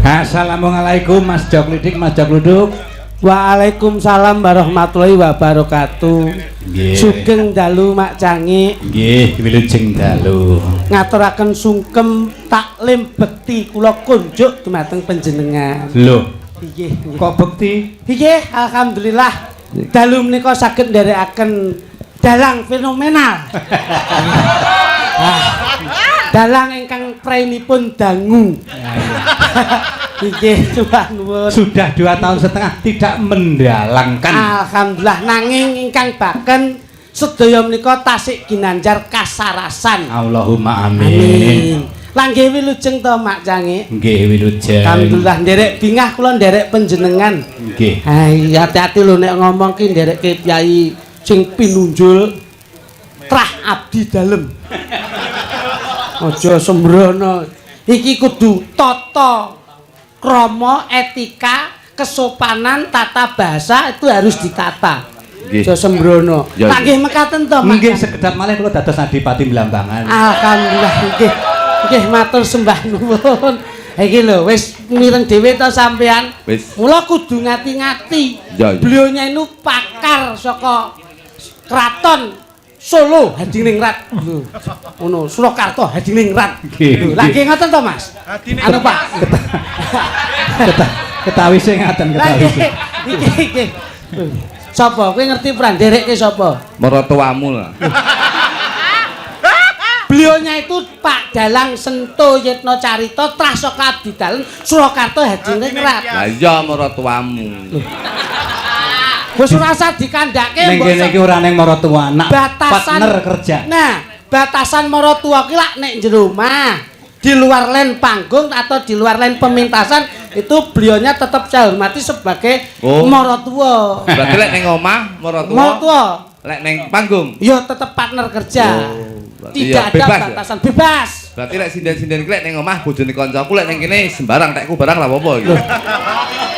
Assalamualaikum, Mas Joklidik, Mas Jokluduk. Waalaikumsalam warahmatullahi wabarakatuh. Nggih. Sugeng dalu, Mak Cangik. Nggih, wilujeng dalu. Ngaturaken sungkem taklim bekti kula kunjuk dumateng panjenengan. Lho, Nggih. kok bekti? Nggih, alhamdulillah. Dalu menika saged nderekaken dalang fenomenal. Ah, dalang ingkang prainipun dangu. Nggih, tuan nuwun. Sudah 2,5 tahun tidak mendalangkan. Alhamdulillah, nanging ingkang baken sedaya menika tasik ginanjar kasarasan. Allahumma amin. Amin. Lah nggih wilujeng to, Mak Cangik. Nggih, wilujeng. Alhamdulillah, nderek bingah kula nderek panjenengan. Nggih. Hai, hati-hati lho nek ngomong ki nderekke kyai sing pinunjul trah abdi dalem. Aja sembrono. Iki kudu tata krama, etika, kesopanan, tata bahasa itu harus ditata. Nggih. Aja sembrono. Ya, Lah iya. nggih mekaten to, Mak. Nggih, sekedap malih kula dados Adipati Blambangan. Alhamdulillah, nggih. Nggih, matur sembah nuwun. Iki lho wis mireng dhewe to sampean. Wis. Mula kudu ngati-ngati. Ya, iya. Beliaunya itu pakar saka Kraton Solo Hadiningrat. Lho, ngono, Surakarta Hadiningrat. Nggih, Lho, lah nggih ngoten to, Mas? Anu, Pak. Ketawi sing ngaten Lah ketawi. nggih. Iki iki. Sapa? Kowe ngerti ora nderekke sapa? Maratuamu lah. Beliaunya itu Pak Dalang Sento Yitno Carita trah saka abdi dalem Surakarta Hadiningrat. Lah iya, maratuamu. Wis ora usah dikandhake. Ning Mbok kene iki ora ning maratuwa anak, batasan partner kerja. Nah, batasan maratuwa ki lak nek jero omah. Di luar line panggung atau di luar line pementasan itu beliaunya tetap saya hormati sebagai Oh. maratuwa. Berarti lek ning omah maratuwa. Maratuwa. Lek ning panggung. Ya tetap partner kerja. Oh, berarti Tidak ya ada bebas ya? batasan, bebas. Berarti lek sinden-sinden ki lek ning omah bojone kancaku, lek ning kene sembarang tekku barang ra apa-apa iki.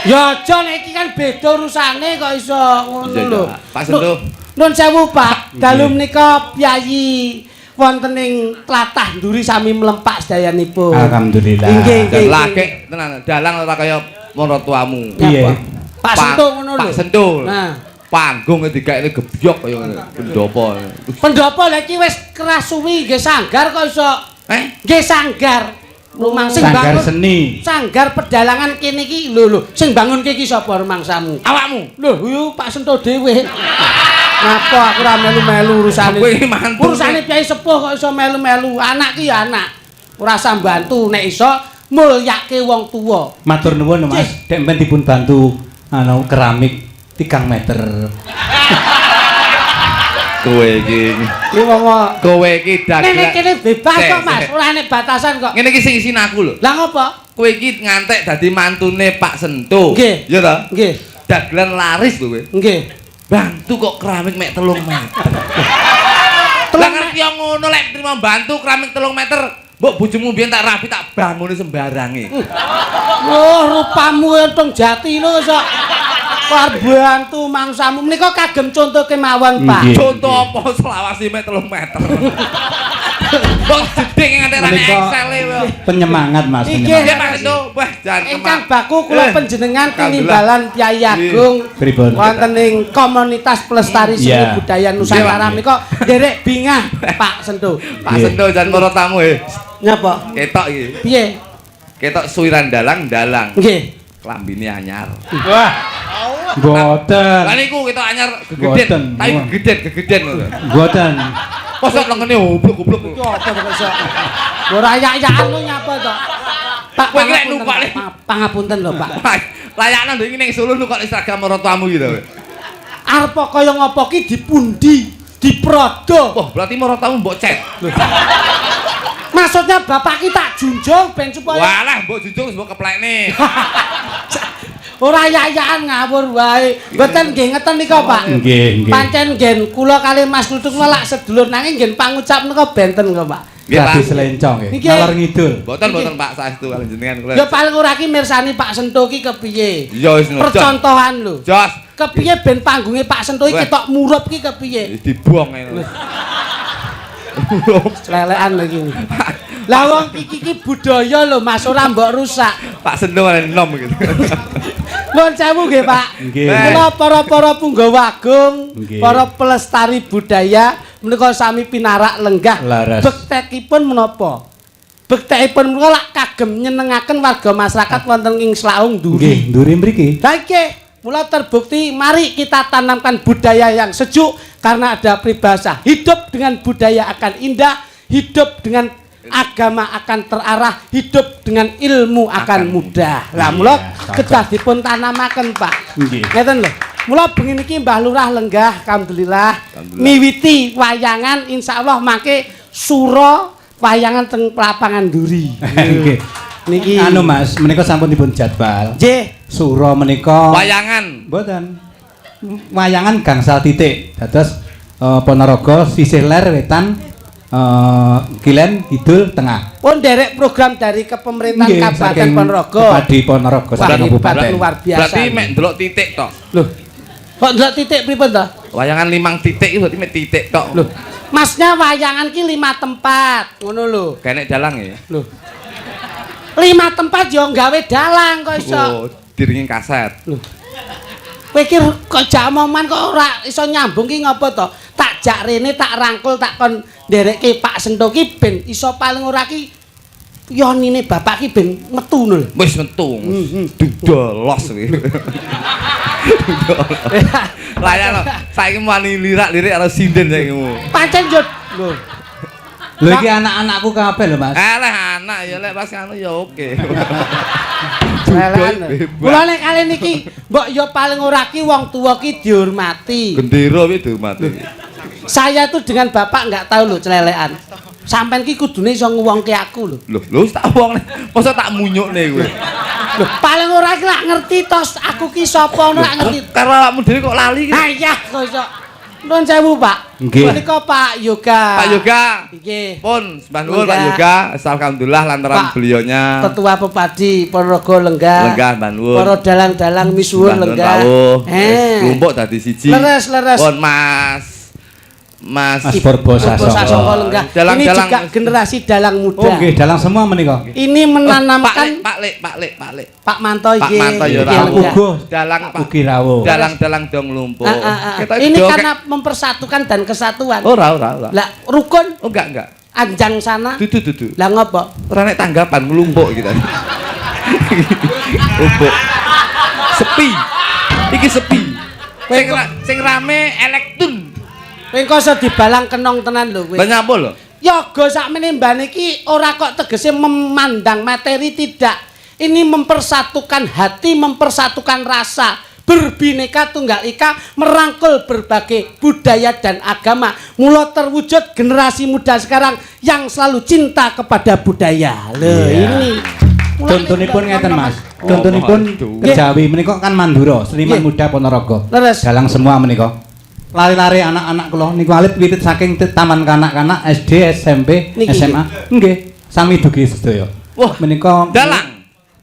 Ya aja, nek iki kan beda urusane, kok iso ngono Iya, iya. lho. Pak Sento. Nun sewu, Pak, dalu menika piyayi wonten ing tlatah Duri sami mlempak sedayanipun. Alhamdulillah. Nggih, nggih. Dan lagek tenan dalang ora kaya maratuamu. Piye? Pak Sento ngono lho. Pak Sento. Nah, Panggung digaekne gebyok kaya ngene. Pendopo. Pendopo lha iki wis keras suwi nggih sanggar kok iso. Eh? Nggih sanggar. Rumang sing Sanggar bangun seni. Sanggar pedalangan kene iki lho lho, sing bangun iki sapa rumangsamu? Awakmu. Lho, yo Pak Sento dhewe. Ngapa aku ora melu-melu urusane. Kowe iki mantu. Urusane piyai sepuh kok iso melu-melu. Anak ki ya anak. Ora usah bantu, nek iso mulyake wong tuwa. Matur nuwun, Mas. Dek mben dipun bantu anu keramik 3 meter. Kowe iki. Iki wong Kowe iki nek dagelan. kene bebas Sik, kok, Mas. Sik. Ora nek batasan kok. Ngene iki sing isin aku lho. Lah ngopo? Kowe iki ngantek dadi mantune Pak Sento. Nggih. Iya ta? Nggih. Dagelan laris lho kowe. Nggih. Bantu kok keramik mek 3 meter. Lah ngerti yang ngono lek trimo bantu keramik 3 meter, mbok bojomu biyen tak rabi tak bangune sembarange. Oh, rupamu entung jati lho sok. Arep bantu mangsamu menika kagem conto kemawon, Pak. Nggih. Contoh apa selawase mek 3 meter? Wong jeding nganti ra Menika Excel e. penyemangat, Mas, Nggih. penyemangat. Nggih, Pak Sento, wah jan Ingkang baku kula panjenengan Alhamdulillah. tinimbalan Kyai Agung Pripun? wonten ing komunitas pelestari seni budaya Nusantara Nggih, Pak. menika nderek bingah, Pak Sento. Pak Sento jan para tamu e. Nyapa? Ketok iki. Piye? Ketok suwiran dalang dalang. Nggih. Klambine anyar. Wah. Mboten. Lah niku ketok anyar Mboten. gegeden, tapi gegeden gegeden ngono. Mboten. Mosok lengene oblok-oblok. Iki apa to kok iso? Ora yak-yakan lu nyapa to? Pak, Kowe iki lek pangapunten, numpak le. Pak, pangapunten lho, Pak. Layakno ndek iki ning Solo nukok seragam maratuamu gitu. Arep kaya ngopo ki dipundi, diprodo. Wah, berarti maratuamu mbok cet. Maksudnya bapak ki tak junjung ben supaya Walah, mbok junjung wis mbok keplekne. Ora yak-yakan, ngawur wae. Mboten nggih ngeten nika, Pak. Nggih, nggih. Pancen nggih kula kali Mas Kluthuk lak sedulur, nanging nggih pangucap nika benten kok, Pak. Nggih, Pak. Dadi selencong nggih. Nggih. Ngalor ngidul. Mboten mboten, Pak, saestu kali jenengan kula. Ya paling ora ki mirsani Pak Sento ki kepiye. Iya wis ngono. Percontohan lho. Jos. Kepiye ben panggunge Pak Sento iki Wah. ketok murup ki kepiye? Dibuang ngene. Lelekan lho iki. Lah wong iki iki budaya lho Mas, ora mbok rusak. Pak Sendo malah enom gitu. Nuwun sewu nggih, Pak. Nggih. Kula para-para punggawa agung, para pelestari budaya menika sami pinarak lenggah. Laras. Bektekipun menapa? Bektekipun menika lak kagem nyenengaken warga masyarakat wonten ing Slaung Nggih, Duri. nduri mriki. Lah nggih, mula terbukti mari kita tanamkan budaya yang sejuk karena ada peribahasa hidup dengan budaya akan indah, hidup dengan agama akan terarah, hidup dengan ilmu akan Akan mudah. Lah mula Iya, kedah dipun tanamaken, Pak. Nggih. Ngeten lho. Mula bengi niki Mbah Lurah lenggah, alhamdulillah. Alhamdulillah. Miwiti wayangan insyaallah mangke sura wayangan teng lapangan Duri. Nggih. Niki Anu Mas, menika sampun dipun jadwal. Nggih. Sura menika Wayangan. Mboten. Wayangan gangsal titik. Dados Ponorogo sisih ler wetan, kilen kidul tengah. Pun derek program dari kepemerintahan Nggih, Kabupaten saking Ponorogo. Pepadi Ponorogo Wah, saking hebat, kabupaten. luar biasa. Berarti mek ndelok titik tok. Loh. Kok ndelok titik pripun to? Wayangan 5 titik itu berarti mek titik tok. Loh, masnya wayangan ki lima tempat, ngono lho. Kayak dalang ya. Loh. Lima tempat yo gawe dalang kok iso. Oh, diringin kaset. Loh. Kowe iki kok jak omongan kok ora iso nyambung ki ngopo to? Tak jak rene, tak rangkul, tak kon nderekke Pak Sento ki ben iso paling ora ki yonine bapak ki ben metu lho. Wis metu. Dudolos kuwi. Layan lho. Saiki wani lirak-lirik karo sinden saiki mu. Pancen yo lho. Lho iki anak-anakku kabeh lho Mas. Eh leh anak ya lek pas anu ya oke. Lelean. Mula nek kali niki mbok yo paling ora ki wong tuwa ki dihormati. Gendera kuwi dihormati. Saya tuh dengan bapak nggak tahu lho celelean. Sampean ki kudune iso nguwongke aku lho. Lho, lho tak wong, masa tak munyukne kowe. Lho, paling ora ki lak ngerti tos aku ki sapa ngono lak ngerti. Karo awakmu dhewe kok lali ki. Ha iya kok iso. Nuwun sewu, Pak. Nggih. Menika Pak Yoga. Pak Yoga. Nggih. Pun, sembah nuwun Pak Lenggah. Yoga. Alhamdulillah lantaran Pak beliaunya Ketua Pepadi Ponorogo lenggah. Lenggah, mbah nuwun. Para dalang-dalang misuwur Mbah nuwun lenggah. rawuh. Eh. Wis Klumpuk dadi siji. Leres, leres. Pun Mas Mas Mas Purbo Purbo Sasongko. Sasongko lenggah. Ini Dalang-dalang juga generasi dalang muda. Oh nggih, dalang semua menika. Ini Oh, Pak menanamkan Lek, Pak Lek, Pak Lek, Pak Lek. Pak Manto Pak nggih. Manto ya Nggih, rawuh. lenggah. Uga Dalang Pak. Ugi rawuh. Dalang-dalang dong lumpuh. Ah, ah, ah. Kita Ini do- karena mempersatukan dan kesatuan. Ora, ora, ora. Lah rukun Oh enggak, enggak. anjang sana. Dudu, dudu. Lah ngopo? Ora nek tanggapan nglumpuk kita. Lumpuk. Sepi. Iki sepi. Sing rame elektun. Kowe engko iso dibalang kenong tenan lho kowe. Lah nyapa lho? Yoga sakmene mbane iki ora kok tegese memandang materi, tidak. Ini mempersatukan hati, mempersatukan rasa. Berbineka Tunggal Ika, merangkul berbagai budaya dan agama. Mula terwujud generasi muda sekarang yang selalu cinta kepada budaya. Loh, Iya. ini. Contonipun ngeten Mas. Oh, Contonipun aduh. kejawi menika kan Mandura, seniman muda Ponorogo. Leres. Dalang semua menika. Lari-lari anak-anak kula niku alit wiwit saking taman kanak-kanak, SD, SMP, Niki, SMA. Nggih, sami dugi sedaya. Wah, menika Dalang.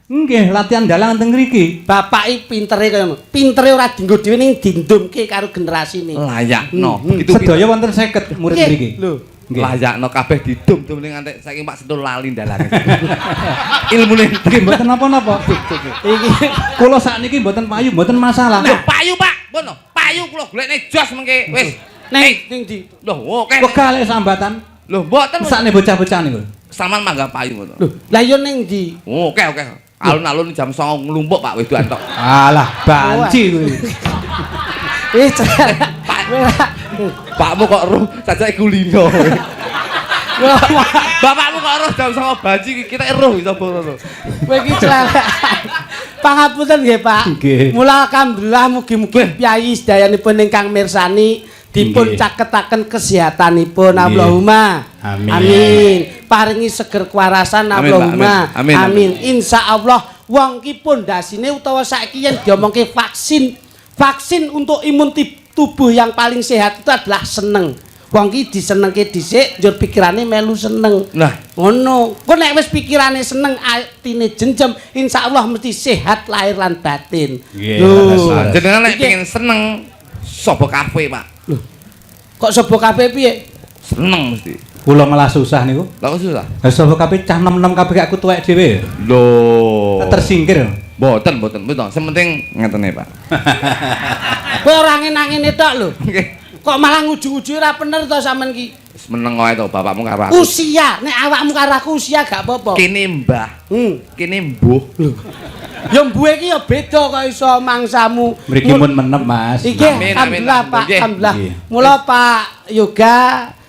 Nggih, latihan dalang teng mriki. Bapak iki pintere kaya ngono. Pintere ora dinggo dhewe ning dindumke karo generasine. Layakno. Begitu Sedaya wonten 50 murid Nggih. mriki. Lho. Nggih. Layakno kabeh didum-dum ning ngantek saiki Pak Sentul lali dalange. Ilmune Nggih, mboten napa-napa. Iki Kula sakniki mboten payu, mboten masalah. Lho payu Pak, pun lho, payu kula golekne jos mengke wis. neng ning ndi? Lho oke. Wegah lek sambatan. Lho mboten. Sakne bocah-bocah niku. Sampean mangga payu ngono. Lho, lah yo ning ndi? Oke oke. Alun-alun jam 09.00 nglumpuk Pak wedoan tok. Alah, banci kuwi. Wis. Pak Pakmu kok roh sajake kulino. Bapakmu kok roh jam 09.00 banci kita roh iso ngono. Kowe iki celelek. Pangapunten nggih, Pak. Nggih. Mula alhamdulillah mugi-mugi piyayi sedayanipun ingkang mirsani dipun caketaken kesehatanipun. Nggih. Allahumma. Amin. Amin. Paringi seger kewarasan. Amin, Pak. Allahumma. Amin. Amin. Amin. Insyaallah wong ki pondasine utawa saiki yen diomongke vaksin, vaksin untuk imun tubuh yang paling sehat itu adalah seneng. Wong ki disenengke dhisik njur pikirane melu seneng. Nah. Ngono. Kok nek wis pikirane seneng, atine jenjem, insyaallah mesti sehat lahir lan batin. Nggih, Lho. leres, leres. Jenengan nek Iki- pengen seneng Sobo Kafe, Pak. Kok Sobo Kafe piye? Seneng mesti. Kula malah susah niku. Lah kok susah? Lah sapa kabeh cah nom-nom kabeh aku tuwek dhewe. Lho. Tersingkir. Mboten, mboten, mboten. Sing penting ngetene, Pak. Kowe ora ngene-ngene tok lho. Nggih. Kok malah nguju-uju ora bener to sampean ki? Wis meneng wae to bapakmu karo aku. Usia, nek awakmu karo aku usia gak apa-apa. Kene mbah, kene mbuh. Ya mbuhe iki ya beda kok iso mangsamu. Mriki mun menep, Mas. Iki Amin, amin, alhamdulillah amin. Pak, Nggih. alhamdulillah. Nggih. Mula Pak Yoga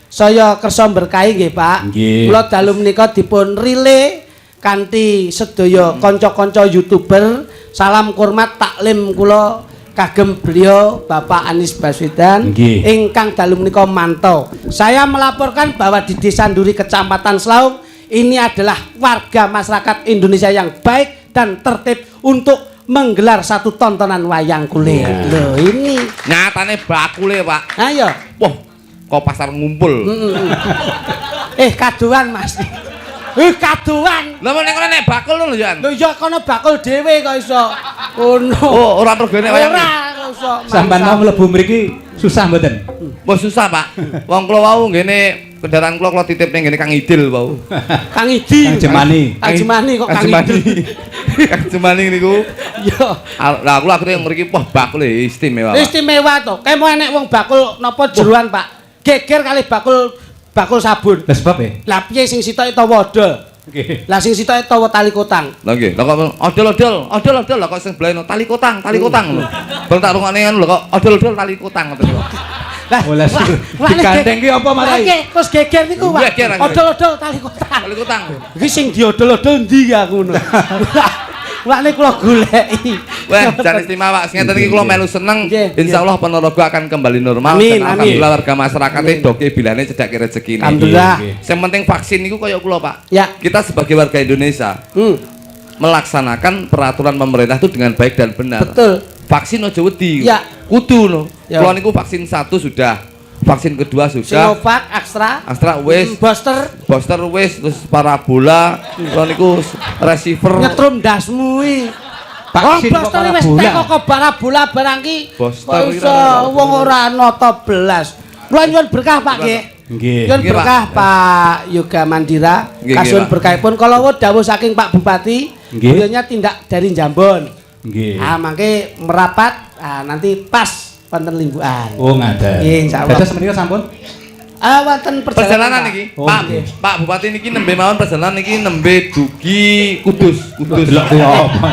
saya kersa berkahi nggih Pak. Nggih. Mula dalu menika dipun rile kanthi sedaya kanca-kanca YouTuber. Salam hormat taklim kula kagem beliau Bapak Anies Baswedan Nggih. ingkang dalu menika mantau. Saya melaporkan bahwa di Desa Duri Kecamatan Slahung ini adalah warga masyarakat Indonesia yang baik dan tertib untuk menggelar satu tontonan wayang kulit. Iya. Loh ini. Nyatane bakule, Pak. Ayo. Wah, kok pasar ngumpul. Kadoan Mas. Kadoan. Lah nek kono nek bakul lho, Jan. Lho ya kono bakul dhewe kok iso. Ngono. Oh, ora mergo nek wayang. Ora kok iso. Sampeyan mau mlebu mriki susah mboten? Wah susah, Pak. Wong kula wau ngene kendaraan kula kula titip ning ngene Kang Idil wau. Kang Idi. Kang Jemani. Kang Jemani kok Kang Jemani. Idil. Kang Jemani niku. Iya. Lah kula akhire mriki wah bakul istimewa. Pak. Istimewa to. Kayak mau enek wong bakul napa jeroan, Pak. Geger kali bakul bakul sabun. Lah sebab e? Lah piye sing sitoke tawa odol? Nggih. Lah sing sitoke tawa tali kotang. Lah nggih, lah kok odol-odol, odol-odol lah kok sing sebelah tali kotang, tali kotang lho. Baru tak rungokne ngono lho kok odol-odol tali kotang ngoten lho. Lah Oleh digandeng ki apa marai? Nggih, terus geger niku, Pak. Geger, akhirnya. Odol-odol tali kotang. Tali kotang. Iki sing diodol-odol ndi ya aku ngono. Mulane kula goleki. Wah, jan istimewa. Sing ngeten iki kula melu seneng. Nggih, Insyaallah Ponorogo akan kembali normal Amin, dan amin. alhamdulillah warga masyarakate doke bilane cedhake rezekine. Alhamdulillah. Nggih. Yang penting vaksin niku kaya kula, Pak. Ya. Kita sebagai warga Indonesia melaksanakan peraturan pemerintah itu dengan baik dan benar. Betul. Vaksin aja wedi. Ya. Kudu no. Ya. Kula niku vaksin 1 sudah, vaksin kedua sudah, Sinovac, Astra, Astra wis, booster, booster wis, terus parabola, kula niku receiver. nyetrum ndasmu kuwi. Vaksin Wong kok booster wis parabola. teko kok parabola barang ki. Booster Kok iki iso wong ora nata belas. Kula nyuwun berkah Pak nggih. Nggih. Nyuwun Nggih, Pak. berkah Pak Yoga Mandira. Nggih, nggih, Kasuwun Pak. berkahipun kala wau dawuh saking Pak Bupati, Nggih. beliaunya tindak dari Jambon. Nggih. Ah mangke merapat, ah, nanti pas wonten limbukan. Oh ngaten. Nggih, insyaallah. Dados menika sampun? Ah wonten Perjalanan Pak. niki, Oh, Pak, nggih. Pak Bupati niki nembe mawon perjalanan niki nembe dugi Kudus, Kudus. Delok kuwi apa?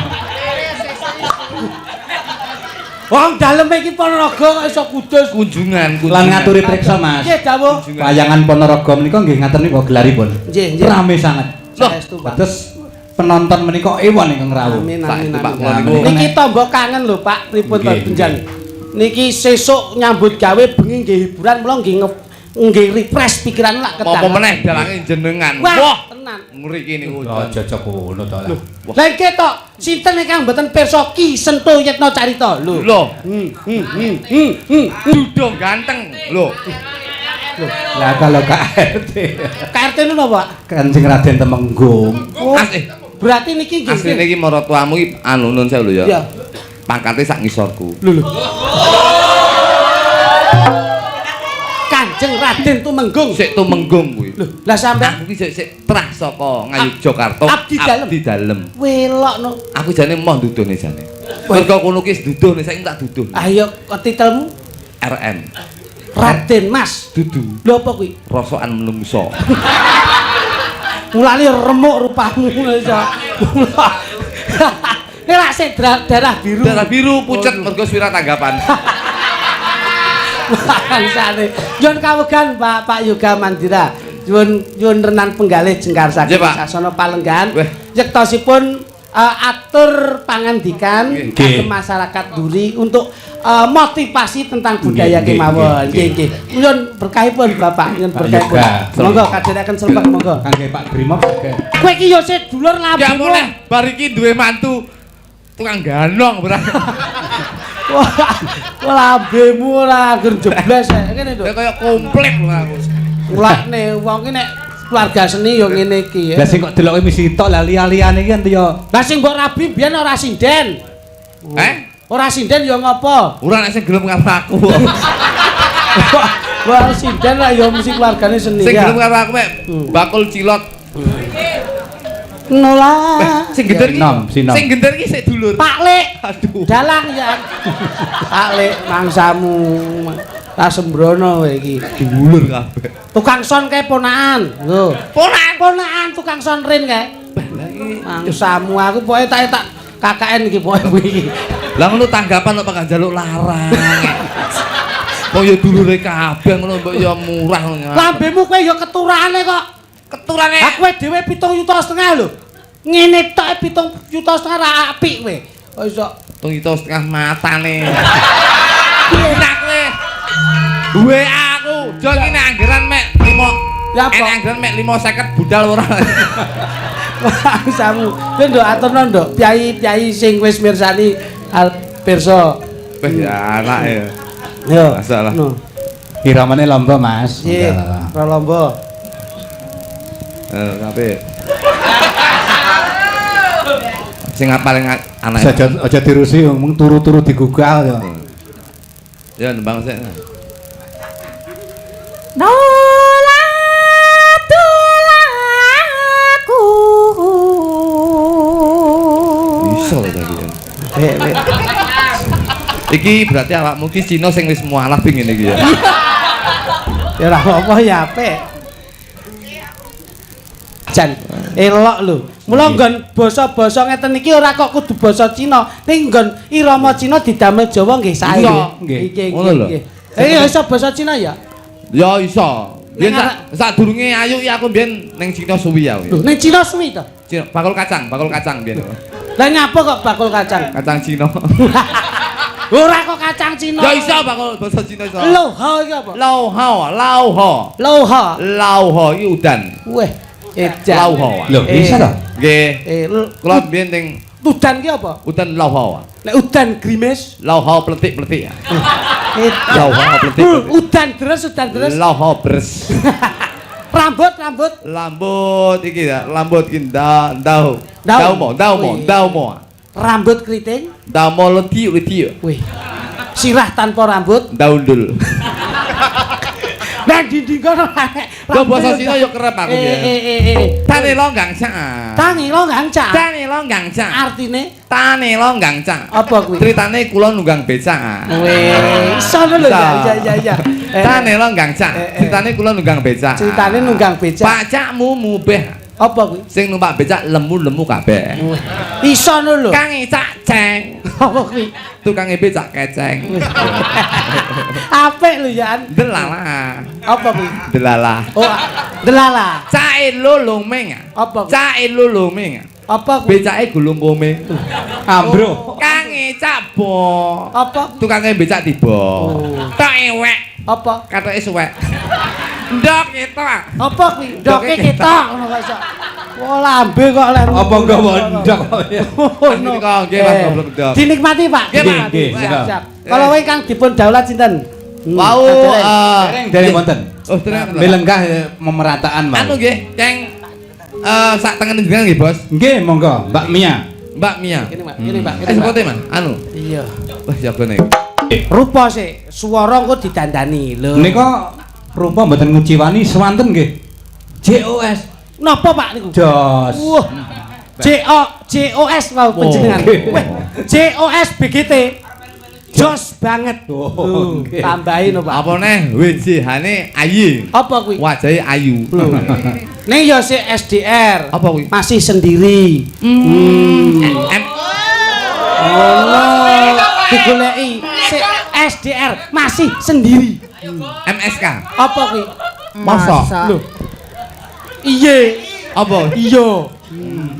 Wong dalem iki Ponorogo kok iso Kudus. Kunjungan, kunjungan. Lan ngaturi priksa, Mas. Nggih dawuh. Wayangan Ponorogo menika nggih ngaten niku gelaripun. Nggih, nggih. Rame sangat. Loh, Saestu, Pak. Terus penonton menika ewon ingkang rawuh. Amin amin. Saestu, Pak, amin. kula niku. Niki tombo kangen lho Pak, pripun to Nggih, benjang. Niki sesuk nyambut gawe bengi nggih hiburan mula nggih nggih refresh pikiran lak Apa kedangan. meneh dalange jenengan. Wah, Wah, tenan. ngriki niku. Oh, aja kono to lah. Lah nggih to, sinten ingkang mboten pirsa Ki Sentuh Yetno Carita lho. Lho, Hmm. dudung ganteng. Lho, Lah kalau KRT KRT niku napa, Pak? Kanjeng Raden Temenggung. Oh, As- berarti niki nggih. asline iki maratuamu iki anu nun sewu lho ya. Iya. Pangkate sak ngisorku. Lho lho. Kanjeng Raden Tumenggung. Sik Tumenggung kuwi. Lho, lah sampean Aku ki sik sik trah saka Ngayogyakarta. Abdi dalem. Abdi dalem. welok no. Aku jane emoh nduduhne jane. Mergo kono ki wis nduduhne saiki tak duduh. Ayo kok titelmu RM. Raden Mas. Dudu. Lho apa kuwi? Rosokan menungso. Mulane remuk rupamu ngono iso. Ini lak sik darah biru. Darah biru pucet mergo suwira tanggapan. Bangsane. Nyuwun kawugan Pak Pak Yoga Mandira. Nyuwun nyuwun renan penggalih jengkar saking Nggih, Pak. sasana palenggahan. Weh. Yektosipun atur pangandikan Nggih. kagem masyarakat Duri untuk motivasi tentang budaya Nggih, nggih, kemawon. nggih, Nggih, nggih. Nyuwun berkahipun Bapak, nyuwun Pak berkahipun. Yoga. Monggo kadherekaken srepek monggo. Kangge Pak Brimob saged. Kowe iki yo sik dulur Ya lambemu. muleh bar iki duwe mantu tukang ganong berarti. Wah, lambemu ora angger jebles ngene lho. Ya kaya komplit lho aku. Mulane wong ki nek keluarga seni yo ngene iki ya. Lah sing kok deloke misi tok lah liya-liyane iki kan yo Lah sing mbok rabi biyen ora sinden. Eh? Ora sinden yo ngopo? Ora nek sing gelem karo aku. Wah, sinden lah ya mesti keluargane seni. Sing gelem karo aku mek bakul cilok. Nolak. Sing gender iki. Sinom. Sing gender iki sik dulur. Pak Lek. Aduh. Dalang ya. Pak Lek mangsamu. Ta sembrono kowe iki. Dulur kabeh. Tukang son kae ponakan. Lho. Ponakan. Ponakan tukang son rin kae. Mangsamu aku pokoke tak KKN iki pokoke kuwi iki. Lah ngono tanggapan kok gak njaluk larang. Kok ya dulure kabeh ngono mbok ya murah ngono. Lambemu kowe ya keturane kok. Keturane. Lah kowe dhewe 7,5 juta lho. Ngene tok 7,5 juta ra apik kowe. Kok iso 7,5 juta matane. Enak kowe. WA aku, jo iki nek anggaran mek 5. Ya apa? Nek anggaran mek 5.50 budal ora. Mangsamu. Kowe nduk aturno nduk piyai-piyai sing wis mirsani pirsa. Wis ya anake. Yo. Masalah. No. Iramane lomba, Mas. Nggih, ora lomba. Kabeh. Sing paling anake. Aja dirusi mung turu-turu digugah ya. Ya nembang sik. Nolak tulaku. Iso lho tadi. Iki berarti awakmu ki Cina sing wis mualaf ngene iki ya. Ya ora apa-apa ya apik. Jan elok lho. Mula nggon basa-basa ngeten iki ora kok kudu basa Cina, ning nggon irama Cina didamel Jawa nggih sae. Nggih. Ngono lho. Eh iso basa Cina ya? Ya iso. Biyen sadurunge ayu iki aku biyen ning Cina suwi ya. Lho, ning Cina suwi to? Cina bakul kacang biyen. Lah nyapa kok bakul kacang? Kacang Cina. Ora kok kacang Cina. Ya iso bakul basa Cina iso. Loho iki apa? Lauho, lauho. Loho. Lauho iki udan. Weh, edan. Lauho. Lho, iso to? Nggih. Kula biyen ning udan ki apa? Udan lauho. Nek udan grimis, lauho pletik-pletik ya. Lauho pletik. Udan deres, udan deres. Lauho bres. Rambut, rambut. Rambut iki ya, rambut iki ndau. Ndau mo, ndau mo. Rambut keriting. Ndau mo leti, leti. Wih. Sirah tanpa rambut. Ndaundul. Nang dinding kono. Lho basa Cina ya kerep aku ya. Tane longgang cak. Tane longgang cak. Tane longgang cak. Artine tane longgang cak. Apa kuwi? Critane kula nunggang becak. Weh, iso lho ya ya ya. Tane longgang cak. Critane kula nunggang becak. Critane nunggang becak. Pacakmu mubeh. Apa kuwi? Sing numpak becak lemu-lemu kabeh. Iso lho. Kange cak ceng. Apa kuwi? Tukange becak keceng. Apik lho ya. Delala. Apa kuwi? Delala. Oh, delala. Cake lolong meng. Apa kuwi? Cake lolong meng. Apa kuwi? Becake gulung kome. Ambro. Kange cak bo. Apa? Tukange becak tiba. Tok ewek. Apa? Katoke suwek. Ndok ketok. Apa kuwi? Ndoke ketok ngono kok iso. Wah lambe kok lek. Apa nggawa ndok kok. Ngono. Nggih Mas goblok ndok. Dinikmati Pak. Nggih, Siap. Kalau wae kang dipun daulat sinten? Wau dereng wonten. Oh, dereng. Milenggah memerataan Mas. Anu nggih, keng sak tengen jenengan nggih, Bos. Nggih, monggo, Mbak Mia. Mbak Mia. Kene Pak, kene Pak. Sepote Mas, anu. Iya. Wah, jagone iki. Rupa sik, swara engko didandani lho. Menika rupa mboten nguciwani swanten nggih. JOS. Napa Pak niku? Jos. Wah. J O J O S wau panjenengan. Weh, J O S B G T. Jos banget. Oh, tambahin lho Pak. Apa neh WJH-ne ayi. Apa kuwi? Wajahe ayu. Ning ya sik SDR. Apa kuwi? Masih sendiri. M Oh, digoleki sik SDR masih sendiri. MSK. Apa kuwi? Masa? Lho. Iye. Apa? Iya.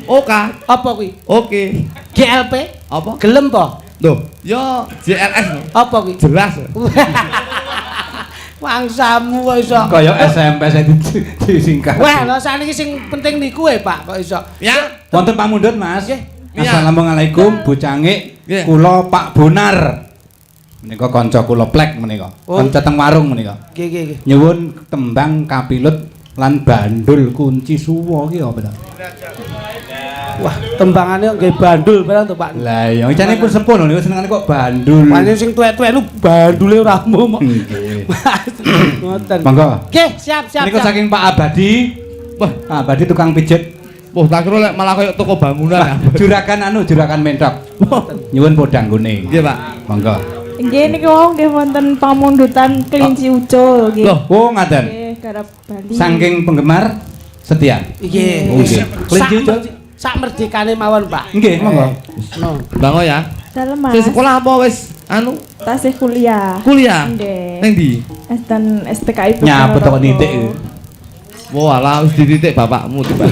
Oka. Apa kuwi? Oke. GLP? Apa? Gelem po? Loh, yo JLS no. Apa kuwi? Jelas. Wangsamu kok iso. Kaya SMP sing disingkat. Wah, lha sakniki sing penting niku e, Pak, kok iso. Ya. Wonten pamundhut, Mas. Nggih. Assalamualaikum Bu Cangik. Kula Pak Bonar. Menika kanca kula plek menika. Kanca teng warung menika. Nggih, nggih, nggih. Nyuwun tembang kapilut lan bandul kunci suwa ki apa ta? Wah, tembangane nggih bandul barang to, Pak. Lah iya, jane pun sepuh lho niku senengane kok bandul. Pancen sing tuwek-tuwek lu bandule ora mum. Nggih. Ngoten. Monggo. Nggih, siap siap. Niku saking Pak Abadi. Wah, Pak Abadi tukang pijet. Wah, tak kira lek malah koyo toko bangunan ya. Juragan anu, juragan mentok. Nyuwun podang kuning. Nggih, Pak. Monggo. Nggih niku wau nggih wonten pamundutan kelinci ucul nggih. Loh, Oh, ngaten. Nggih, garap Bali. Saking penggemar setia. Nggih. Oh, nggih. Kelinci ucul. Sak merdekane mawon, Pak. Nggih, monggo. No. Bango ya. Dalem Mas. Sing sekolah apa wis anu Tasih kuliah. kuliah? Nggih. Ning ndi? Dan STKI Nyapa to kok nitik. Wah, alah wis dititik bapakmu tiba.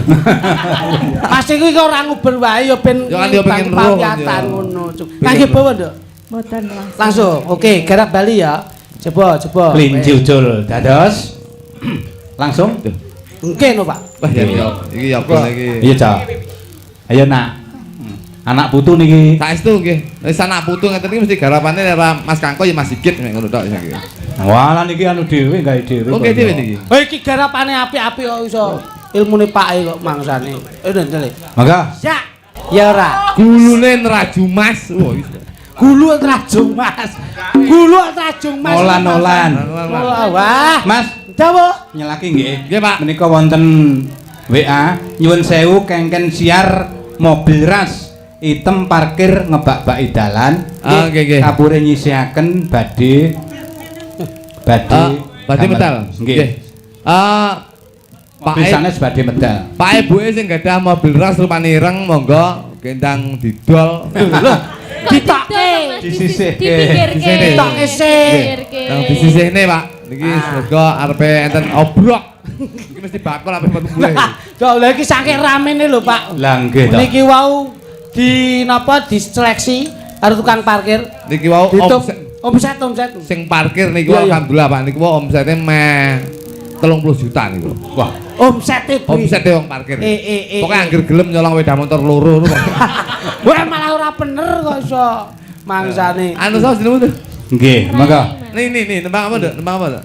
Mas iku iki ora nguber wae ya ben Ya kan ya pengen roh, ya. ngono. Kangge bawa, Nduk. Mboten langsung. Langsung. Oke, garap Bali ya. Coba, coba. Kelinci ucul. Dados. Langsung. Nggih no, Pak. Wah, ya ya. Iki ya apa iki? Iya, Cak. Ayo, Nak. Anak putu niki. Saestu nggih. Wis anak putu ngeten iki mesti garapane ora Mas Kangko ya Mas Sigit nek ngono tok iki. Wah, lah niki anu dhewe gawe dhewe. Oke dhewe niki. Oh iki garapane apik-apik kok iso ilmune Pak kok mangsane. Ndel. Monggo. Ya. Ya ora. Gulune neraju Mas. Wah, iso. Gulu trajung Mas. Gulu trajung Mas. Olan-olan. Wah. Mas, Dawa. nyelaki nggih. Nggih, Pak. Menika wonten WA nyuwun sewu kengken siar mobil ras item parkir ngebak-baki dalan. Ah, nggih, nggih. Kapure nyisihaken badhe Badhe medal. Nggih. Pak Mobil sanes badhe medal. Pak Ibuke sing gadah mobil ras rupane ireng monggo gendang didol. Lho, ditokke. Disisihke. Dipikirke. Ditokke sik. Dipikirke. Nang disisihne, Pak. Niki semoga arepe enten obrok. Iki mesti bakal ape metu mulih. Dok, lha iki saking ramene lho, Pak. Lah nggih to. Niki wau di napa diseleksi karo tukang parkir. Niki wau omset omset. Sing parkir niku alhamdulillah Pak niku wau omsete meh 30 juta niku. Wah, omsete omsete wong parkir. Pokoke angger gelem nyolong sepeda motor loro ngono. Wah, malah ora bener kok iso mangsane. Anu sapa jenengmu tuh? Nggih, monggo. Nih nih nih nembang apa, Nduk? Nembang apa, Nduk?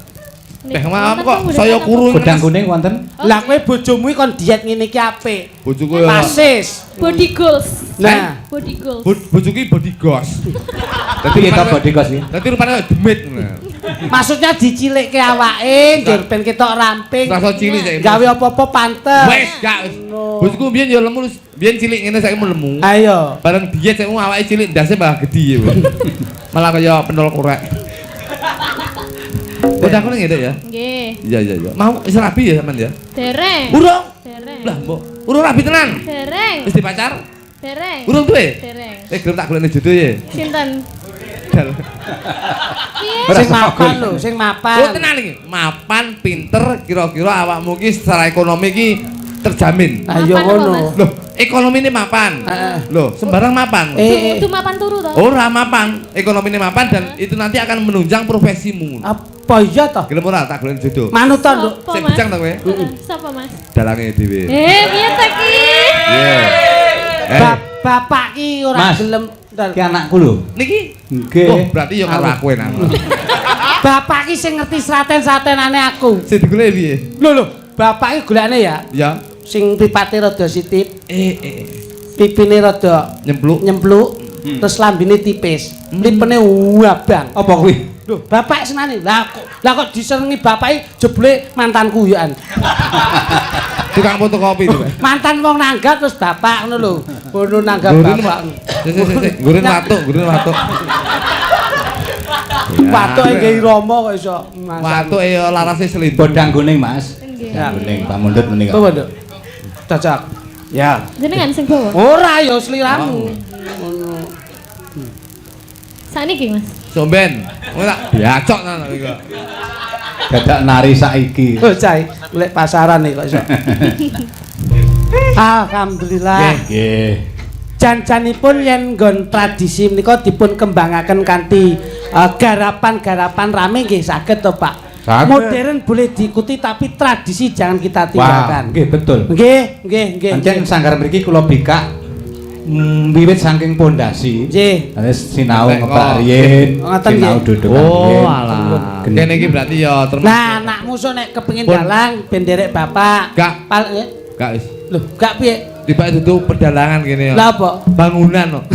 Beh, maaf kok saya kuru. Godang kuning wonten. Lah kowe bojomu iki kon diet ngene iki apik. Bojoku ya. Pasis. Body goals. Nah, body goals. Bojoku iki body goals. Dadi kita body goals iki. Dadi rupane kaya demit ngono. Maksudnya dicilikke awake njur ben ketok ramping. Rasa cilik saiki. Gawe apa-apa pantes. Wes gak wis. Bojoku mbiyen ya lemu, mbiyen cilik ngene saiki lemu. Ayo. Bareng diet saiki awake cilik ndase malah gedhi ya. Malah kaya pentol korek. Udah aku nih ya? Nggih. Iya iya iya. Mau wis rabi ya sampean ya? Dereng. Urung. Dereng. Lah mbok, urung rabi tenan. Dereng. Wis dipacar? Dereng. Urung duwe? Dereng. Eh gelem tak golekne jodoh ya. Sinten? Piye? Sing mapan lho, sing mapan. Oh tenan iki. Mapan, pinter, kira-kira awakmu iki secara ekonomi iki terjamin. Ayo ngono. Loh, ekonomi ini mapan. Loh, sembarang mapan. Itu mapan turu toh? Ora mapan, ekonomi ini mapan dan itu nanti akan menunjang profesimu. Apa iya toh? Gelem ora tak golek jodoh. Manut to, Nduk. Sing bejang to kowe? Sapa, Mas? Dalange dhewe. Piye ta ki? Iya. Bapak ki ora gelem. Ki anakku lho. Niki? Nggih. Oh, berarti ya karo aku enak. Bapak ki sing ngerti sraten-sratenane aku. Sing digoleki piye? Lho lho, bapak ki golekane ya. Ya. Sing mripate rada sitip. Pipine rada nyempluk, terus lambene tipis. Mripene abang. Apa kuwi? Lho, bapak senane. Lah kok disenengi bapake jebule mantanku yo an. Tukang fotokopi itu. Mantan wong nanggap terus bapak ngono lho. Ngono nanggap bapak. Sik sik sik, nggurin watuk, nggurin watuk. Watuke nggih Rama kok iso. Watuke ya larase selindung. Podang kuning, Mas. Nggih. Kuning pamundhut menika. Apa, Nduk? Cocok. Ya. Jenengan sing bawa. Ora ya sliramu. Ngono. Sakniki, Mas. Somben. Kowe tak biacok nang iki kok. Dadak nari saiki. Oh, cai, golek pasaran nih kok iso. Alhamdulillah. Nggih. Jan-janipun yen nggon tradisi menika dipun kembangaken kanthi garapan-garapan rame nggih saged to, Pak. Saged. Modern boleh diikuti tapi tradisi jangan kita tinggalkan. Wah, nggih betul. Nggih, nggih, nggih. Pancen sanggar mriki kula bikak wiwit saking pondasi. Nggih. Terus sinau ngebak riyin, sinau dudukan riyin. Oh, alah. Kene iki berarti ya termasuk. Nah, anakmu sok nek kepengin dalang ben nderek bapak. Gak. Gak wis. Lho, gak piye? Tibake dudu pedalangan kene ya. Lah apa? Bangunan kok.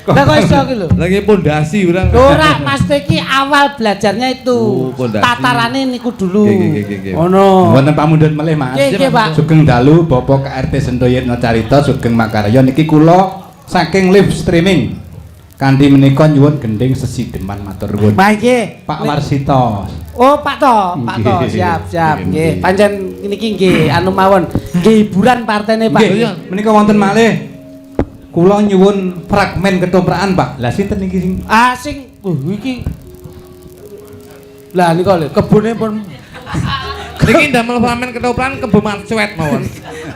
Lah kok iso ki lho? Lagi pondasi urang. Ora, Mas iki awal belajarnya itu. Oh, pondasi. Tatarane niku dulu. Nggih. Ono. Wonten pamundhut melih, Mas. Nggih, Pak. Sugeng dalu Bapak KRT Sentoyitno Carita sugeng makarya niki kula saking live streaming. Kanthi menika nyuwun gending sesideman matur nuwun. Pak nggih. Pak Warsito. Oh, Pak To, Pak To, siap, siap. Nggih, pancen niki nggih anu mawon. Nggih hiburan partene, Pak. Nggih, menika wonten malih. Kula nyuwun fragmen ketoprakan, Pak. Lah sinten niki sing Ah sing iki. Lah nika lho, kebune pun niki ndamel fragmen ketoprakan kebo marcuet mawon.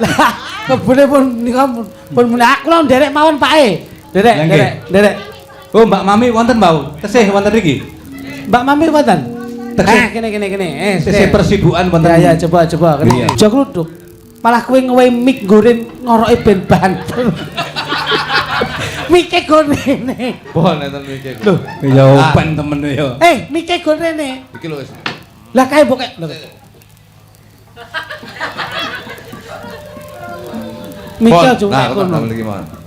Lah, kebune pun nika pun kula nderek mawon Pak e. Nderek, nderek, nderek. Oh, Mbak Mami wonten, Mbak. Tesih wonten mriki. Mbak Mami wonten. Tesih. Kene kene kene. Tesih persibukan wonten. Ya, ya, coba coba kene. Aja kluduk. Malah kowe ngewe mic nggoren ngoroke ben banter. Mike go rene. Bon enten mike. Lho, ya open temen ya. Mike go rene. Iki lho wis. Lah kae mbok lho. Mike aja kono.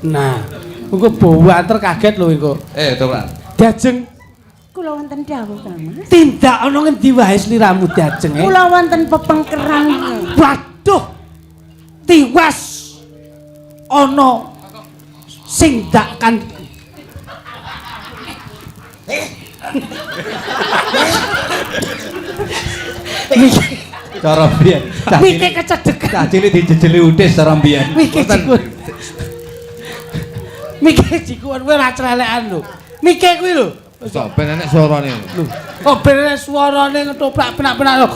Nah, engko bawanter kaget lho engko. Toprak. Diajeng kula wonten dawuh, Kang Mas. Tindak ana ngendi wae sliramu diajeng e? Kula wonten pepengkeran. Waduh. Tiwas ana sing dak kan cara biyen. Mike kecedhekan. Cah cilik dijejeli utis cara biyen. Mike jikun. Mike jikun kowe ora crelekan lho. Mike kuwi lho. Sok ben enek suarane. Lho, kok ben enek suarane ngetoprak penak-penak lho.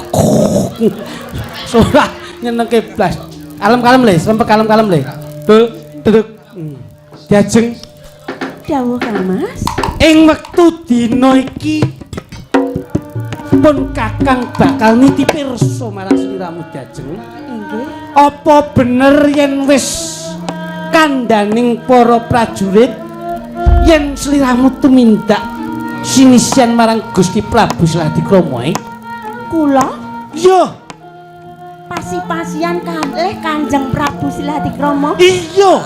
Suara nyenengke blas. Kalem-kalem le, serempet kalem-kalem le. Duduk, duduk. Diajeng dawuh Kang Mas. Ing wektu dina iki pun Kakang bakal nitipi resa marang sliramu diajeng. Nggih. Apa bener yen wis kandhaning para prajurit yen sliramu tumindak sinisian marang Gusti Prabu Siladikrama? Kula? Iya. Pasi-pasian kalih Kanjeng Prabu Siladikrama? Iya.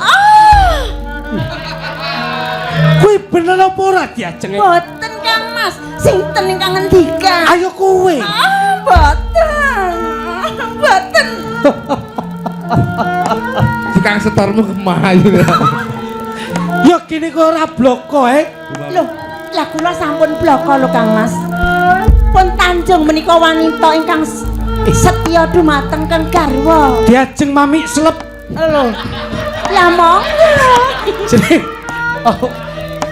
Kuwi bener apa ora diajenge? Boten Kang Mas, sinten ingkang ngendikan? Ayo kowe. Ah, boten. Boten. Tukang setormu kemayu. Ya kene kok ora bloko e. Lho, lah kula sampun bloko lho Kang Mas. Pun Tanjung menika wanita ingkang setya dumateng kang garwa. Diajeng mami selep. Lho. Lah monggo. Jeneng. Oh.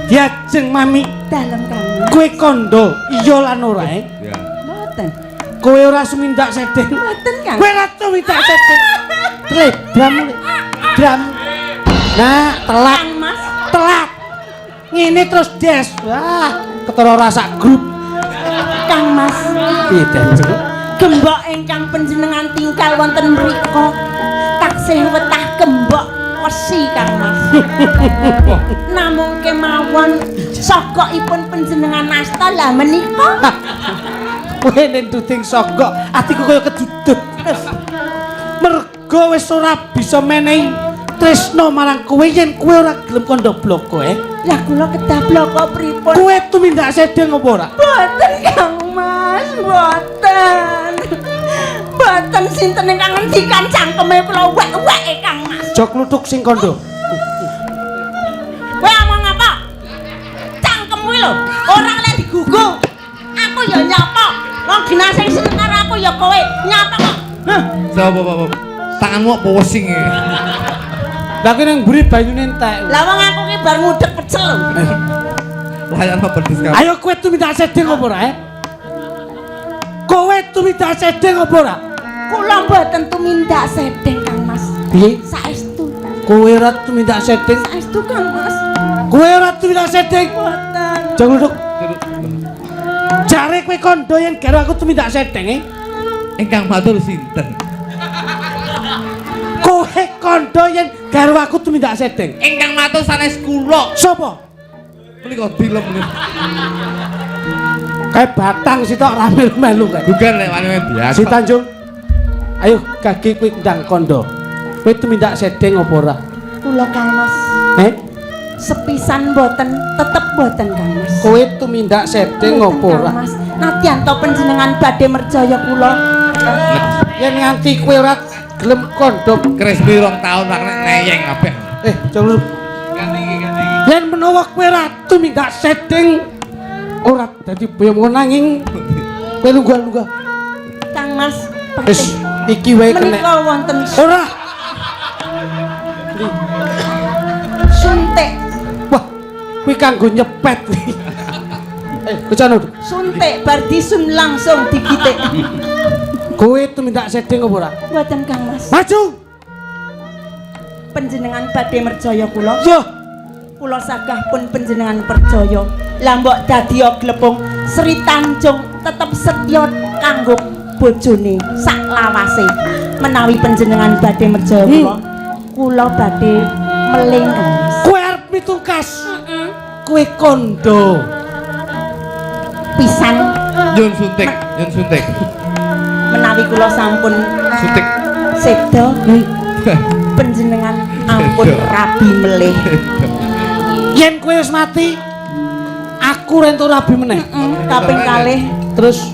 Diajeng mami dalem Kang Mas. Kowe kandha iya lan ora e? Ya. Mboten. Kowe ora sumindak sedeng. Mboten Kang. Kowe ora sumindak sedeng. Tle, dram. Dram. Nah, telat. Kang Mas. Telat. Ngene terus des. Wah, ketara ora sak grup. Kang Mas. Piye diajeng? Gembok ingkang panjenengan tinggal wonten mriku taksih wetah gembok wesi Kang Mas. Namung kemawon sogokipun panjenengan asta lah menika. Kowe nenduting sogok, atiku kaya kedudut. Mergo wis ora bisa menehi tresna marang kowe yen kowe ora gelem kandha bloko e. Lah kula kedah bloko pripun? Kowe tumindak sedeng apa ora? Boten Kang Mas, boten. Boten sinten ingkang ngendikan cangkeme kula wek-weke Kang Mas. Jok kluthuk sing kandha. Kowe omong apa? Cangkem kuwi lho, ora oleh digugu. Aku ya nyapa. Wong genah sing seneng karo aku ya kowe. Nyapa kok? Hah, sapa apa? Tanganmu kok pusing e. Lah kowe nang mburi banyune entek. Lah wong aku ki bar ngudek pecel lho. Layan apa pedes kabeh. Ayo kowe tumindak sedeng apa ora? Kowe tumindak sedeng apa ora? Kula mboten tumindak sedeng Kang Mas. Piye? Saestu. Kowe ora tumindak sedeng? Saestu Kang Mas. Kowe ora tumindak sedeng? Mboten. Jangan duduk. Jare kowe kandha yen garo aku tumindak sedeng e. Ingkang matur sinten? Kowe kandha yen garo aku tumindak sedeng. Ingkang matur sanes kula. Sapa? Menika dilem menika. Kae batang sitok ra melu-melu kae. Bukan lek wani biasa. Si Tanjung. Ayo gage kowe ndang kandha. Kowe tumindak sedeng apa ora? Kula Kang Mas. Eh? Sepisan mboten, tetep mboten Kang Mas. Kowe tumindak sedeng Mboten, apa ora? Kang Mas. Nadyan to panjenengan badhe merjaya kula. Yen nganti kowe ora gelem kandha Kresbi 2 taun ora kena neyeng kabeh. Jalur. Yen menawa kowe ora tumindak sedeng ora dadi boyomu nanging kowe lunggah-lunggah. Kang Mas, Wis iki wae kena. Menika wonten Ora. suntik. Wah, kuwi kanggo nyepet kuwi. Bocah. Suntik bar disun langsung digitik. Kowe tumindak sedeng apa ora? Mboten Kang Mas. Maju. Panjenengan badhe merjaya kula. Yo. Kula sagah pun panjenengan percaya. Lah mbok dadi glepung Sri Tanjung tetep setya kanggo bojone sak lawase. Menawi panjenengan badhe merjaya kula, kula badhe meling Kang Mas. Kowe arep mitungkas. Kowe kondo. Pisan Nyun suntik, nyun suntik. Menawi kula sampun Suntik. Seda, panjenengan ampun rabi melih. Yen kowe wis mati, aku rento rabi meneh. Kaping kalih terus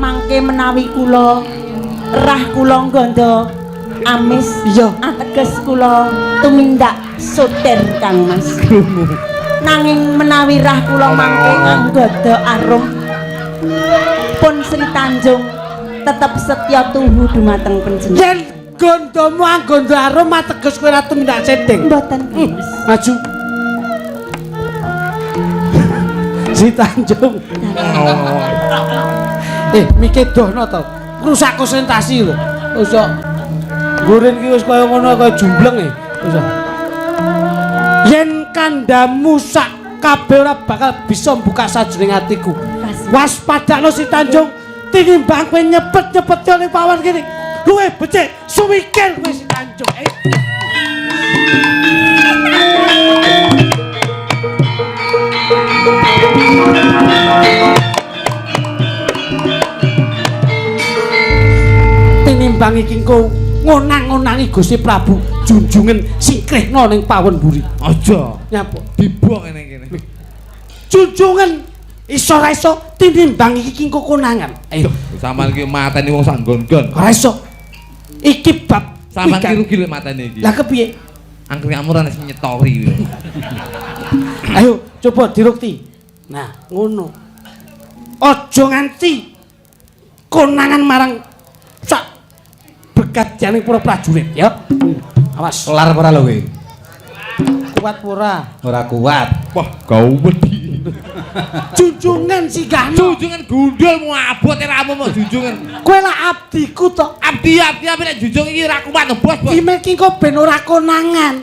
mangke menawi kula rah kula nggondo amis, iya, ateges kula tumindak soter Kang Mas. Nanging menawi rah kula mangke anggoda arum pun Sri Tanjung tetep setya tuhu dumateng panjenengan. Yen gondomu anggondo arum ateges kowe ora tumindak sedeng. Mboten Kang Mas. Maju. Sri Tanjung. Mikir dohno to. Rusak konsentrasi lho. Wis kok gurin ki wis kaya ngono kaya jumbleng e. Wis. Yen kandhamu sak kabeh ora bakal bisa mbuka sajroning atiku. Waspadakno Sri Tanjung, tinimbang kowe nyepet-nyepet ning pawon kene. Luwih becik suwikir kowe Sri Tanjung. Tinimbang iki engko ngonang-ngonangi Gusti Prabu junjungen singkrihna ning pawon mburi. Aja. Nyapa? Dibong ngene kene. Junjungen iso ra iso tinimbang iki engko konangan. Ayo, sampean iki mateni wong sak nggon-nggon. Ora iso. Iki bab sampean iki rugi lho mateni iki. Lah kepiye? Angkringanmu ora sing nyetori. Ayo coba dirukti. Nah, ngono. Aja nganti konangan marang sak berkat janing para prajurit ya. Awas. Kelar ora lho kowe? Kuat ora? Ora kuat. Wah, gau wedi. Junjungan singgahno. Junjungan gundul mu abot ramu mau junjungan. Kowe lah abdiku to. Abdi abdi abdi nek junjung iki ora kuat to, Bos. Iki ki kok ben ora konangan.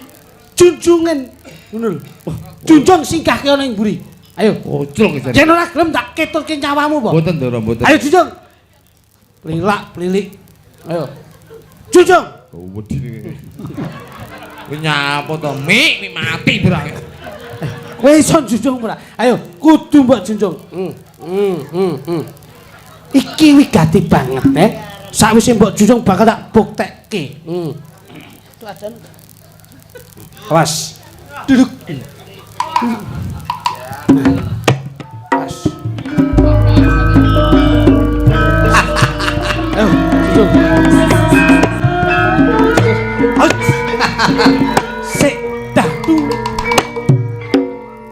Junjungan. Ngono lho. Junjung singgahke ana ing mburi. Ayo. Oclok iki. Yen ora gelem tak keturke nyawamu, po. Mboten, Ndoro, mboten. Ayo junjung. Lilak, plilik. Ayo. Junjung. Gau wedi iki. Kowe nyapa to, Mik? Mik mati berang. Kowe iso junjung ora? Ayo, kudu mbok junjung. Iki wigati banget, eh. Sakwise mbok junjung bakal tak buktekke. Awas. Duduk. Awas. Ayo, junjung. Sik dahtu.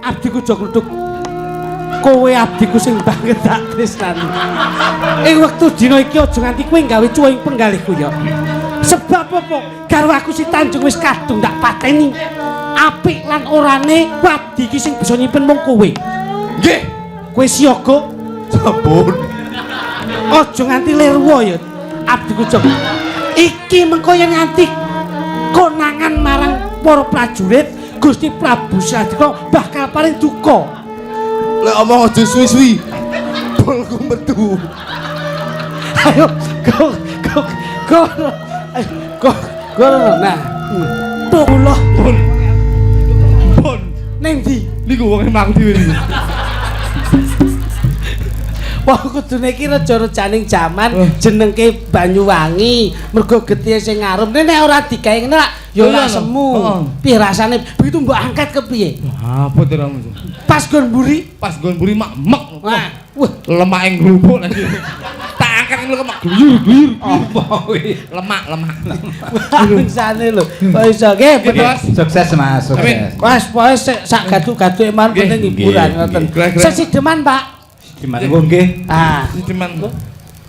Abdiku jog kluthuk. Kowe abdiku sing banget tak tresnani. Ing wektu dina iki aja nganti kowe gawe cuwa ing penggalihku ya. Sebab apa? Garwaku Si Tanjung wis kadung tak pateni. Apik lan orane wadi iki sing bisa nyimpen mung kowe. Nggih. Kowe siaga. Sampun. Aja nganti lirwa ya abdiku jog. Iki mengko yen nganti konangan marang para prajurit Gusti Prabu Sradika bakal paling duka. Lek omong aja suwi-suwi. Bolku metu. Ayo go go go. Ayo go go. Nah, kula pun. Pun ning ndi? Niku wong mlaku dhewe niku. Apa kudune iki reja-rejaning jaman jenengke Banyuwangi, mergo getihe sing arum. Nek ora digawe ngene lak ya ora semu. Piye rasane? Begitu mbok angkat kepiye? Apa to ramu? Pas nggon mburi, Pas nggon mburi mak mek. Wah, wah, Lemake ngrubuk lagi. Tak angkat ngono mak gluyur-gluyur. Apa kuwi? Lemak, lemak. Bangsane lho. Kok iso nggih, bener. Bos. Sukses Mas, sukses. Wes pokoke sak gaduk-gaduke mawon penting hiburan ngoten. Sesideman, Pak. Gimana Bu nggih? Ah, Sideman.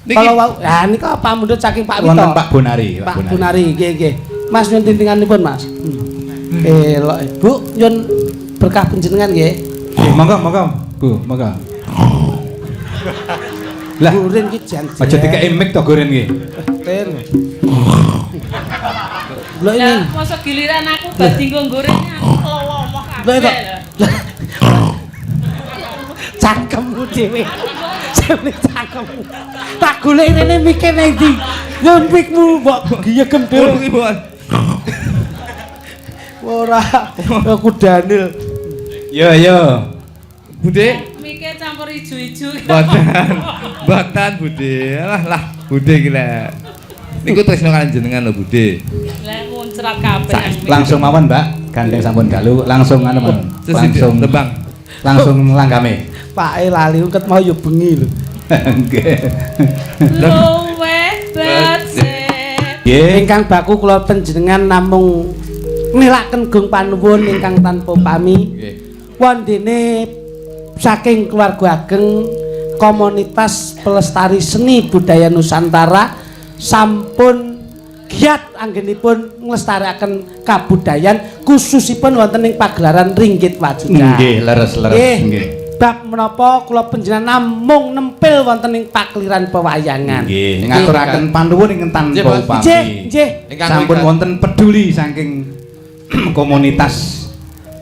Niki kalau wau, ah nika pamundhut saking Pak Wito. Wonten Pak Bonari, Pak Bunari, nggih nggih. Mas nyun tintinganipun, Mas. Elok. Bu, nyun berkah panjenengan nggih. Nggih, monggo monggo. Bu, monggo. Lah, Gurin ki jan. aja dikeki mic to Goren nggih. Ren. Lho ini. Lah, mosok giliran aku bar dinggo goreng aku kelowo omoh Lho kabeh. kok. Cangkemmu dhewe. Sing cangkemmu. Tak golek rene mike ning ndi? Nyun mikmu mbok giyegem dhewe. Ngono ki, Bos. Ora, aku Daniel. Yo yo. Bude, Mike campur ijo-ijo. boten. Boten Bude. Lah lah, Bude iki lho. Niku tresno kalian jenengan lho Bude. Lah muncrat kabeh. Langsung mawon, Mbak. Gandeng sampun dalu, langsung anu mawon. Langsung Langsung tebang. Langsung langgame. Pake lali ket mau yo bengi lho. Nggih. Luweh becik. Nggih. Ingkang baku kula panjenengan namung nilakaken gung panuwun ingkang tanpa pami. Nggih. Wondene saking keluarga ageng komunitas pelestari seni budaya Nusantara sampun giat anggenipun nglestarekaken kabudayan khususipun wonten ing pagelaran Ringgit Wajuda. Nggih, leres-leres nggih. Bab menapa kula panjenengan namung nempel wonten ing pakeliran pewayangan. Nggih, ngaturaken panuwun ingkang Nggih, tanpa Bos. upami. Nggih, nggih. Ingkang Sampun mrikat. wonten peduli saking komunitas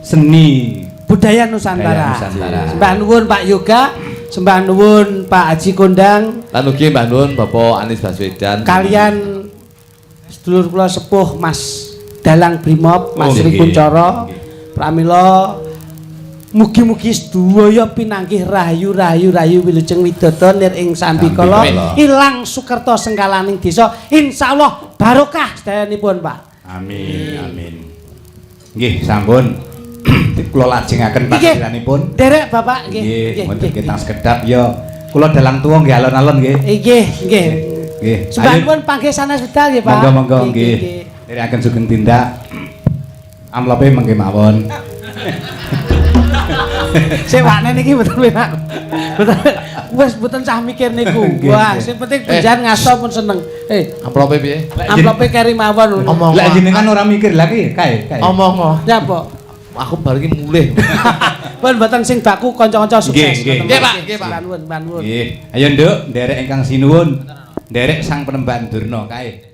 seni Budaya Nusantara. Budaya Nusantara. Sembah nuwun Pak Yoga, sembah nuwun Pak Haji Kondang, Lan ugi Mbah Nuwun Bapak Anies Baswedan. kalian sedulur kula sepuh Mas Dalang Brimob, Mas Oh, Sri nggih. Kuncara. Pramila mugi-mugi sedaya pinanggih rahayu rahayu rahayu wilujeng widodo nir ing sambikala Sambikala. ilang sukerta sengkalaning desa. Insyaallah barokah sedayanipun, Pak. Amin, amin. Nggih, sampun. Kula lajengaken Nggih. panggilanipun. Derek Bapak nggih. Nggih, wonten ketang sekedap ya. Kula dalang tuwa nggih alon-alon nggih. Nggih, nggih. Nggih. Sembah Ayo. nuwun panggih sanes wedal nggih, Pak. Monggo monggo nggih. Nderekaken sugeng tindak. Amplope mengke mawon. Sing wakne niki mboten penak. Mboten wis mboten sah mikir niku. Nggih, Wah, nggih. sing penting penjahan ngasto pun seneng. Amplope piye? Amplope keri mawon. Omong. Lah jenengan ora mikir lagi kae kae. Omong. Nyapa? Aku bar iki mulih. Pun mboten sing baku kanca-kanca sukses. Nggih, nggih. Nggih, Pak, nggih, Pak. Sembah nuwun, sembah nuwun. Nggih. Ayo Nduk, nderek ingkang sinuwun. Nderek sang penemban Durna kae.